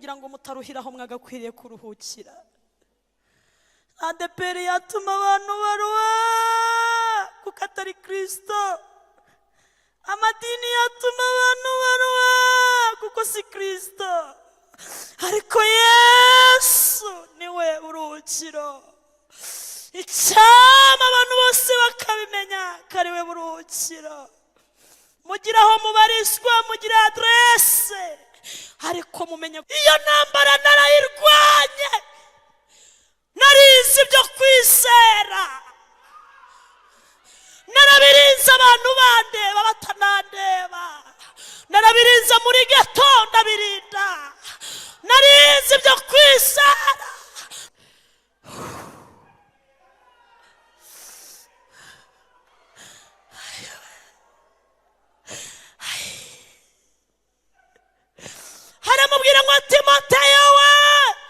Kugira ngo mutaruhiraho mwagakwiriye kuruhukira. ADEPR yatuma abantu baruha kuko atari Kirisito. Amadini yatuma abantu baruha kuko si Kirisito. Ariko Yesu niwe buruhukiro. Icyama abantu bose bakabimenya ko ari we buruhukiro. Mugire aho mubarizwa, mugire aderese, ariko mumenye iyo ntambara narayirwanye, narizi ibyo kwizera, narabirinze abantu bandeba batanandeba, narabirinze muri geto ndabirinda, narizi ibyo kwizera. Haramubwira ngo: "Timoteyo we,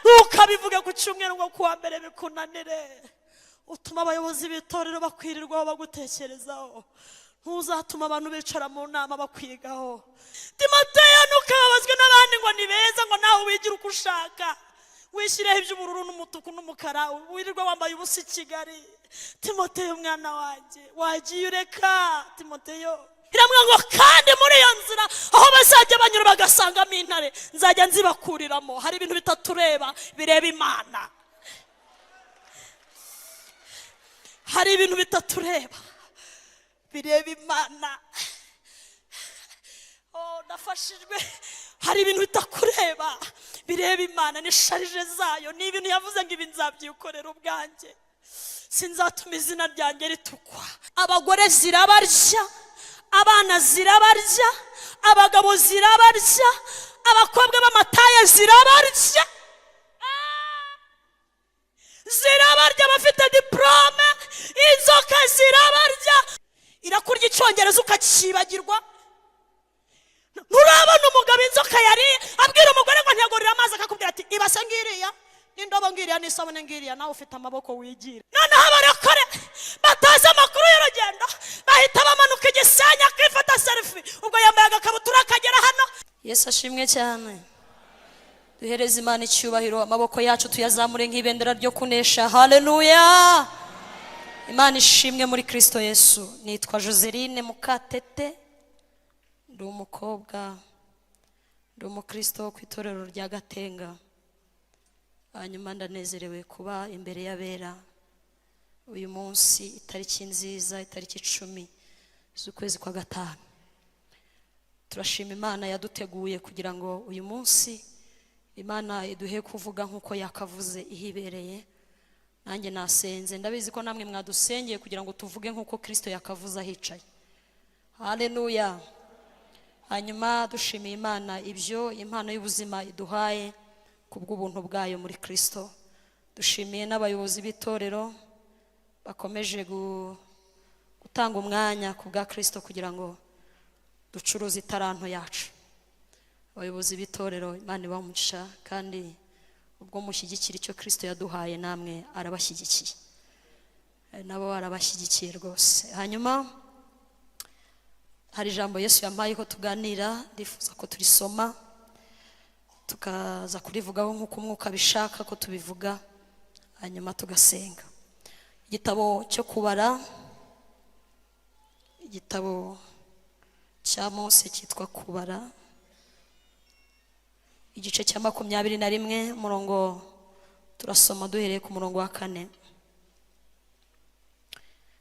ntukabivuge ku cyumweru ngo kuwa mbere bikunanire." Utuma abayobozi b'itorero bakwirirwaho bagutekerezaho, ntuzatuma abantu bicara mu nama bakwigaho. Timoteyo, ntukababazwe n'abandi ngo ni beza, ngo nawe wigire uko ushaka, wishyireho iby'ubururu n'umutuku n'umukara, wirirwa wambaye ubusa i Kigali. Timoteyo mwana wanjye, wagiye ureka. Timoteyo, iramubwira ngo: "Kandi muri iyo nzira aho bazajya banyura bagasangamo intare, nzajya nzibakuriramo." Hari ibintu bitatureba bireba Imana. Hari ibintu bitatureba bireba Imana. Oh, nafashijwe. Hari ibintu bitakureba bireba Imana, ni charge zayo, ni ibintu yavuze ngo: "Ibi nzabyikorera ubwanjye, sinzatuma izina ryanjye ritukwa." Abagore zirabarya, abana zirabarya, abagabo zirabarya, abakobwa b'amataye zirabarya, zirabarya, abafite diporome inzoka zirabarya. Irakurya icyongereza ukacyibagirwa. Nturabona umugabo inzoka yari abwira umugore ngo ntiyagurire amazi, akakubwira ati: "Ibase ngiriya n'indobo ngiriya n'isabune ngiriya, nawe ufite amaboko wigira." Noneho abarokore batazi amakuru y'urugendo bahita bamanuka igisenya, akifata selfie, ubwo yambaye agakabutura akagera hano. Yesu ashimwe cyane. Duhereze Imana icyubahiro, amaboko yacu tuyazamure nk'ibendera ryo kunesha. Haleluya! Imana ishimwe muri Kirisito Yesu. Nitwa Joseline Mukatete, ndi umukobwa, ndi umukristo wo ku itorero rya Gatenga. Hanyuma ndanezerewe kuba imbere y'abera uyu munsi, itariki nziza, itariki 10 z'ukwezi kwa gatanu. Turashima Imana yaduteguye kugira ngo uyu munsi Imana iduhe kuvuga nk'uko yakavuze ihibereye. Nanjye nasenze, ndabizi ko namwe mwadusengeye kugira ngo tuvuge nk'uko Kirisito yakavuze ahicaye. Haleluya! Hanyuma dushimiye Imana ibyo impano y'ubuzima iduhaye ku bw'ubuntu bwayo muri Kirisito. Dushimiye n'abayobozi b'itorero bakomeje gutanga umwanya ku bwa Kirisito kugira ngo ducuruze itaranto yacu. Abayobozi b'itorero, Imana ibaha, kandi ubwo mushyigikira icyo Kirisito yaduhaye, namwe arabashyigikiye. Nabo arabashyigikiye rwose. Hanyuma hari ijambo Yesu yampaye ko tuganira, ndifuza ko turisoma, tukaza kurivugaho nk'uko umwuka abishaka ko tubivuga, hanyuma tugasenga. Igitabo cyo Kubara, igitabo cya Mose cyitwa Kubara, igice cya 21, umurongo turasoma duhereye ku murongo wa 4.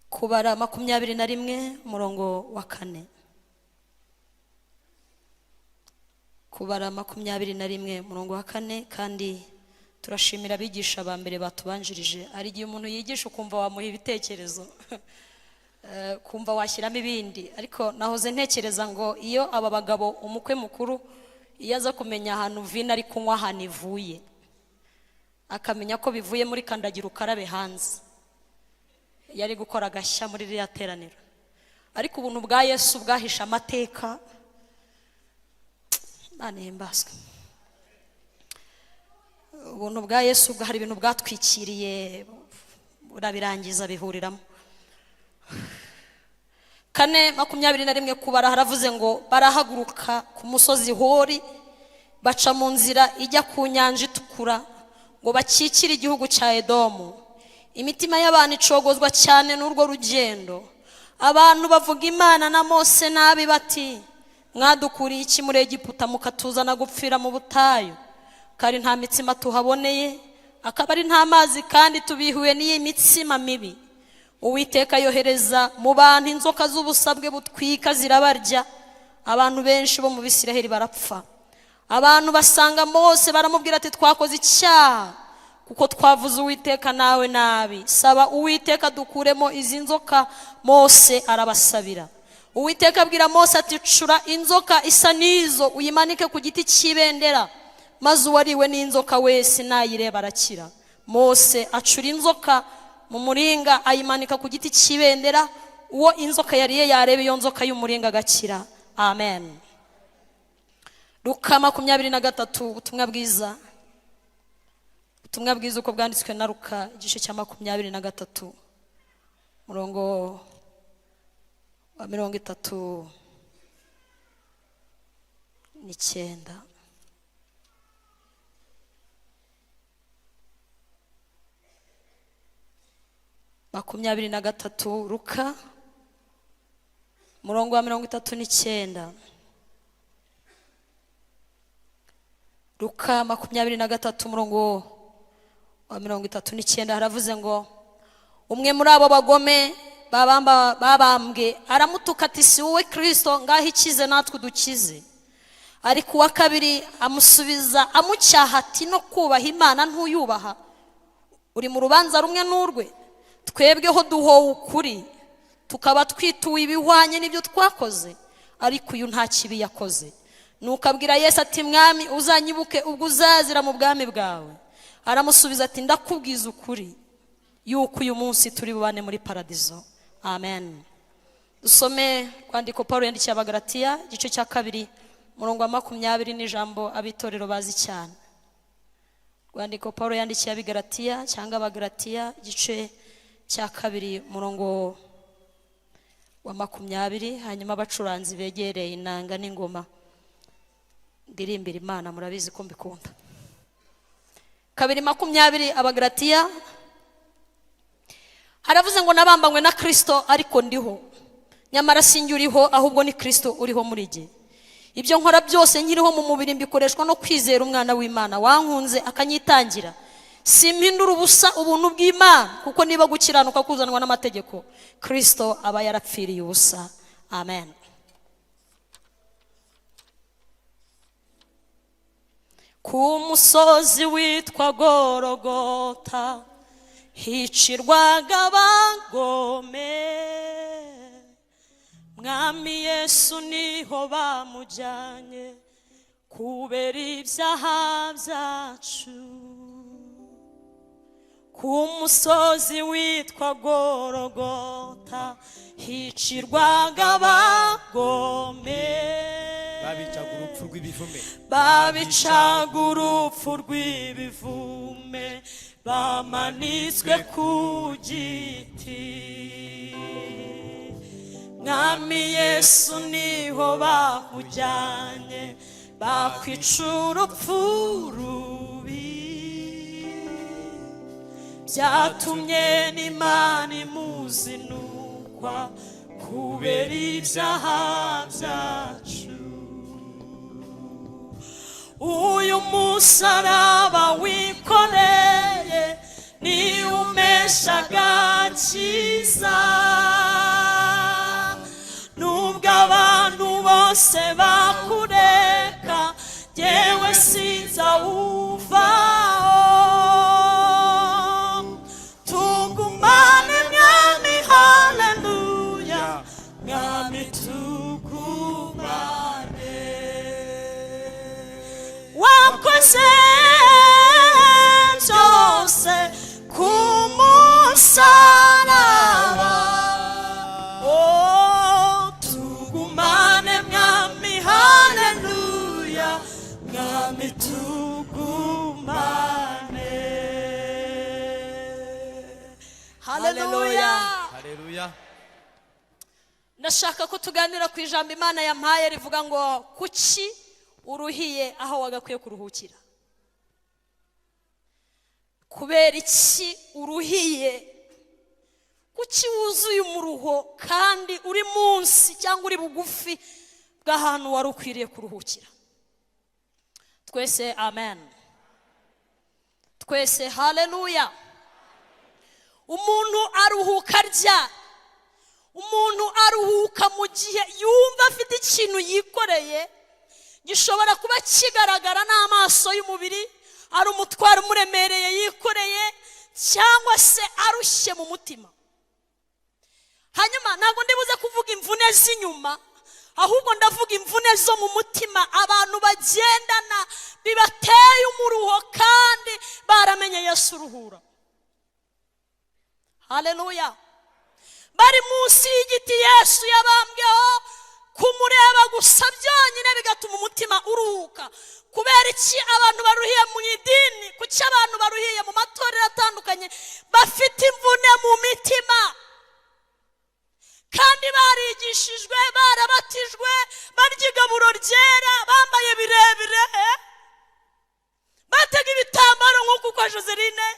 Kubara 21, umurongo wa 4. Kubara 21, umurongo wa 4. Kandi turashimira abigisha ba mbere batubanjirije. Hari igihe umuntu yigisha ukumva wamuha ibitekerezo, kumva washyiramo ibindi, ariko nahoze ntekereza ngo iyo aba bagabo, umukwe mukuru iyo aza kumenya ahantu vino ari kunywa, ahantu ivuye, akamenya ko bivuye muri kandagira ukarabe hanze, yari gukora agashya muri ririya teraniro. Ariko ubuntu bwa Yesu bwahishe amateka. Imana ihimbazwe. Ubuntu bwa Yesu hari ibintu bwatwikiriye, burabirangiza, bihuriramo. 4:21 Kubara, haravuze ngo: "Barahaguruka ku musozi Hori." Baca mu nzira ijya ku Nyanja Itukura ngo bakikire igihugu cya Edomu. Imitima y'abantu icogozwa cyane n'urwo rugendo. Abantu bavuga Imana na Mose nabi bati: "Mwadukuriye iki muri Egiputa mukatuzana gupfira mu butayu? Kandi nta mitsima tuhaboneye, akaba ari nta mazi, kandi tubihuye n'iyi mitsima mibi." Uwiteka yohereza mu bantu inzoka z'ubusabwe butwika, zirabarya, abantu benshi bo mu Bisiraheli barapfa. Abantu basanga Mose baramubwira ati: "Twakoze icyaha kuko twavuze Uwiteka nawe nabi. Saba Uwiteka dukuremo izi nzoka." Mose arabasabira. Uwiteka abwira Mose ati: "Cura inzoka isa n'izo, uyimanike ku giti cy'ibendera, maze uwariwe n'inzoka wese nayireba arakira." Mose acura inzoka mu muringa, ayimanika ku giti cy'ibendera. Uwo inzoka yariye yareba iyo nzoka y'umuringa agakira. Amen. Luka 23, ubutumwa bwiza, ubutumwa bwiza uko bwanditswe na Luka, igice cya 23, murongo wa 39. 23, Luka, murongo wa 39. Luka 23, murongo wa 39, haravuze ngo: Umwe muri abo bagome babambwe aramutuka ati: "Si wowe Kirisito? Ngaho ikize natwe udukize." Ariko uwa kabiri amusubiza amucyaha ati: "No kubaha Imana ntuyubaha? Uri mu rubanza rumwe n'urwe. Twebweho duhowe ukuri, tukaba twituwe ibihwanye n'ibyo twakoze, ariko uyu nta kibi yakoze." Nuko abwira Yesu ati: "Mwami, uzanyibuke ubwo uzazira mu bwami bwawe." Aramusubiza ati: "Ndakubwiza ukuri yuko uyu munsi turi bubane muri paradizo." Amen. Dusome rwandiko Paul yandikiye Abagalatiya, igice cya 2, umurongo wa 20, n'ijambo ab'itorero bazi cyane. Rwandiko Paul yandikiye Abigalatiya cyangwa Abagalatiya, igice cya 2, umurongo wa 20. Hanyuma abacuranzi begereye inanga n'ingoma, ndirimbira Imana, murabizi ko mbikunda. 2:20, Abagalatiya, haravuze ngo: "Nabambanywe na Kristo, ariko ndiho, nyamara sinjye uriho, ahubwo ni Kristo uriho muri jye. Ibyo nkora byose nkiriho mu mubiri mbikoreshwa no kwizera Umwana w'Imana wankunze akanyitangira. Simpindura ubusa ubuntu bw'Imana, kuko niba gukiranuka kuzanwa n'amategeko, Kristo aba yarapfiriye ubusa." Amen. Ku musozi witwa Gorogota hicirwaga abagome, Mwami Yesu niho bamujyanye kubera ibyaha byacu. Ku musozi witwa Gorogota hicirwaga abagome, Babicaga urupfu rw'ibivume, babicaga urupfu rw'ibivume, bamanitswe ku giti. Mwami Yesu niho bakujyanye, bakwica urupfu rubi. Byatumye n'Imana imuzinukwa kubera ibyaha byacu. Uyu musaraba wikoreye ni umesha agakiza. Nubwo abantu bose bakureka, jyewe sinzawuvaho. Tugumane Mwami, haleluya, Mwami tugumane. Wakoze byose ku musaraba. Oh, tugumane Mwami, haleluya, Mwami tugumane. Haleluya. Haleluya. Ndashaka ko tuganira ku ijambo Imana yampaye rivuga ngo: "Kuki Uruhiye aho wagakwiye kuruhukira? Kubera iki uruhiye? Kuki wuzuye umuruho kandi uri munsi cyangwa uri bugufi bw'ahantu wari ukwiriye kuruhukira? Twese amen. Twese haleluya. Umuntu aruhuka arya. Umuntu aruhuka mu gihe yumva afite ikintu yikoreye gishobora kuba kigaragara n'amaso y'umubiri, ari umutwaro umuremereye yikoreye, cyangwa se arushye mu mutima. Hanyuma ntabwo ndibuze kuvuga imvune z'inyuma, ahubwo ndavuga imvune zo mu mutima abantu bagendana bibateye umuruho kandi baramenye Yesu uruhura. Haleluya. Bari munsi y'igiti Yesu yabambweho, kumureba gusa byonyine bigatuma umutima uruhuka. Kubera iki abantu baruhiye mu idini? Kuki abantu baruhiye mu matorero atandukanye bafite imvune mu mitima kandi barigishijwe, barabatijwe, barya igaburo ryera, bambaye birebire, batega ibitambaro nk'uko kwa Joseline,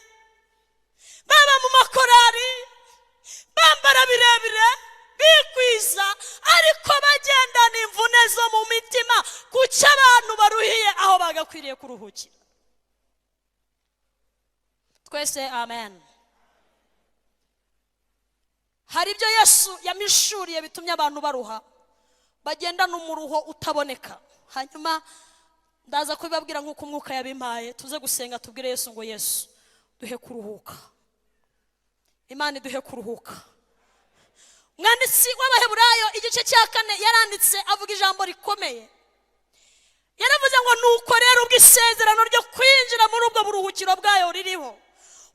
baba mu makorari, bambara birebire, bikwiza, ariko bagendana imvune zo mu mitima? Kuki abantu baruhiye aho bagakwiriye kuruhukira? Twese amen. Hari ibyo Yesu yamishuriye bitumye abantu baruha, bagendana umuruho utaboneka. Hanyuma ndaza kubibabwira nk'uko Umwuka yabimpaye. Tuze gusenga, tubwire Yesu ngo: "Yesu, duhe kuruhuka." Imana iduhe kuruhuka. Umwanditsi w'Abaheburayo igice cya 4 yaranditse, avuga ijambo rikomeye. Yaravuze ngo: "Nuko rero ubwo isezerano ryo kwinjira muri ubwo buruhukiro bwayo ririho,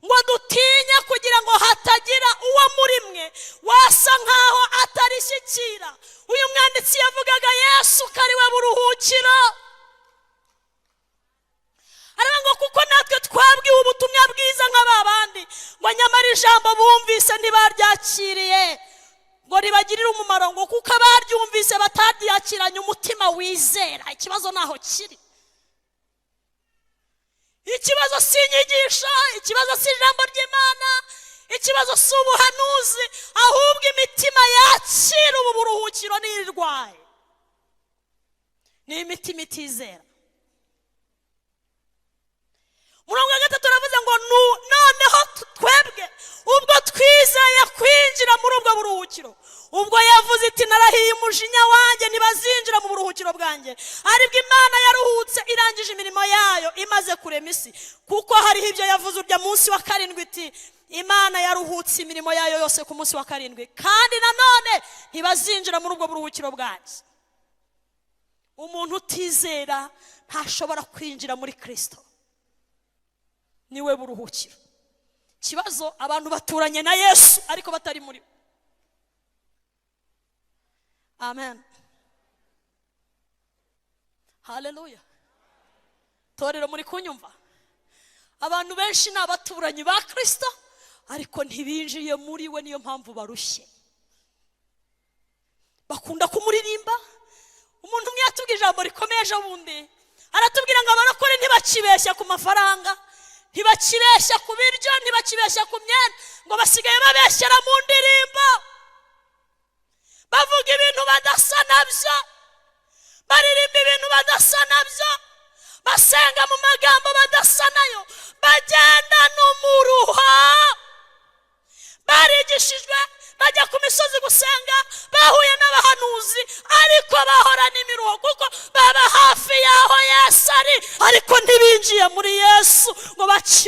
ngo dutinye kugira ngo hatagira uwo muri mwe wasa nkaho atarishyikira." Uyu mwanditsi yavugaga Yesu ko ari we buruhukiro. Aravuga ngo: "Kuko natwe twabwiwe ubutumwa bwiza nka ba bandi, ngo nyamara ijambo bumvise ntibaryakiriye ngo ribagirire umumaro, ngo kuko abaryumvise bataryakiranye umutima wizera." Ikibazo ntaho kiri. Ikibazo si inyigisho, ikibazo si ijambo ry'Imana, ikibazo si ubuhanuzi, ahubwo imitima yakira ubu buruhukiro n'irwaye, ni imitima itizera. Murongo wa 3 aravuze ngo: "Noneho twebwe ubwo twizeye kwinjira muri ubwo buruhukiro, ubwo yavuze iti: 'Narahiye umujinya wanjye, ntibazinjira mu buruhukiro bwanjye,' aribwo Imana yaruhutse irangije imirimo yayo imaze kurema isi. Kuko hariho ibyo yavuze urya munsi wa karindwi iti: 'Imana yaruhutse imirimo yayo yose ku munsi wa karindwi.' Kandi nanone ntibazinjira muri ubwo buruhukiro bwanjye." Umuntu utizera ntashobora kwinjira muri Kirisito, niwe buruhukiro. Ikibazo, abantu baturanye na Yesu ariko batari muri we. Amen, haleluya. Torero, muri kunyumva? Abantu benshi ni abaturanyi ba Kirisito ariko ntibinjiye muri we, niyo mpamvu barushye. Bakunda kumuririmba. Umuntu umwe yatubwiye ijambo rikomeye ejo bundi, aratubwira ngo abarokore ntibakibeshya ku mafaranga, ntibakibeshya ku biryo, ntibakibeshya ku myenda, ngo basigaye babeshyera mu ndirimbo, bavuga ibintu badasa nabyo, baririmba ibintu badasa nabyo, basenga mu magambo badasa nayo, bagenda n'umuruha. Barigishijwe, bajya ku misozi gusenga, bahuye n'abahanuzi, ariko bahorana imiruho kuko baba hafi y'aho Yesu ari, ariko ntibinjiye muri Yesu ngo bakire.